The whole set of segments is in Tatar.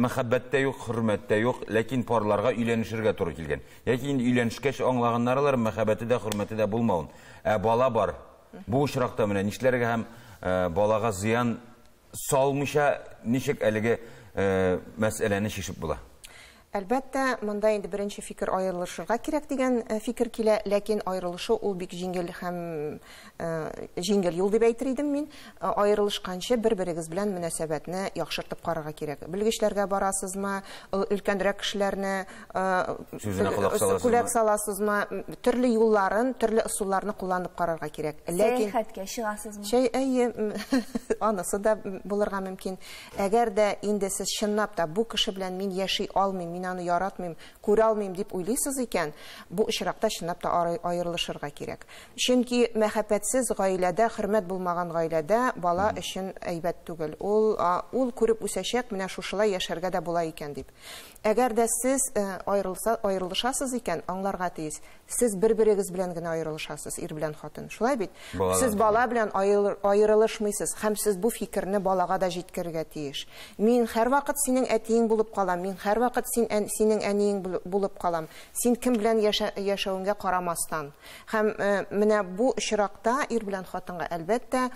мәхәббәт тә юк, хөрмәт тә юк, ләкин парларга өйләнешергә туры килгән. Яки инде өйләнешкәч аңлаганнар алар мәхәббәте дә, хөрмәте дә булмавын. Ә бала бар. Бу очракта менә нишләргә һәм балага зыян салмыйча ничек әлеге мәсьәләне чишеп була? Әлбәттә, монда инде беренче фикер аерылышырга кирәк дигән фикер килә, ләкин аерылышу ул бик җиңел һәм җиңел юл дип әйтер идем мин. Аерылышканчы бер-берегез белән мөнәсәбәтне яхшыртып карарга кирәк. Белгечләргә барасызмы, өлкәнрәк кешеләрне сүзенә колак саласызмы? Колак саласызмы? Төрле юлларын, төрле ысулларны кулланып карарга кирәк. Ләкин сәяхәткә чыгасызмы? Чәй, әйе, анысы да булырга мөмкин. Әгәр дә инде сез чынлап та бу кеше белән мин яши алмыйм, мин аны яратмыйм, күрә алмыйм дип уйлыйсыз икән, бу очракта чынлап та аерылышырга кирәк. Чөнки мәхәббәтсез гаиләдә, хөрмәт булмаган гаиләдә бала өчен әйбәт түгел. Ул ул күреп үсәчәк, менә шушылай яшәргә дә була икән дип. Әгәр дә сез аерылса, аерылышасыз икән, аңларга тиеш. Сез бер-берегез белән генә аерылышасыз, ир белән хатын. Шулай бит? Сез бала белән аерылышмыйсыз һәм сез бу фикерне балага да җиткерергә тиеш. Мин һәрвакыт синең әтиең булып калам, мин һәрвакыт син, синең әниең булып калам. Син кем белән яшәвеңгә карамастан. Һәм менә бу очракта ир белән хатынга, әлбәттә,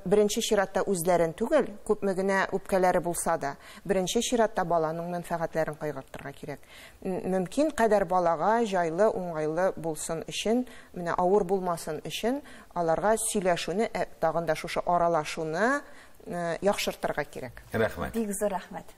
беренче чиратта үзләрен түгел, күпме генә үпкәләре булса да, беренче чиратта баланың мәнфәгатьләрен кайгыртырга кирәк. Мөмкин кадәр балага җайлы, уңайлы булсын өчен, менә авыр булмасын өчен аларга сөйләшүне, тагын да шушы аралашуны яхшыртырга кирәк. Рәхмәт. Бик зур рәхмәт.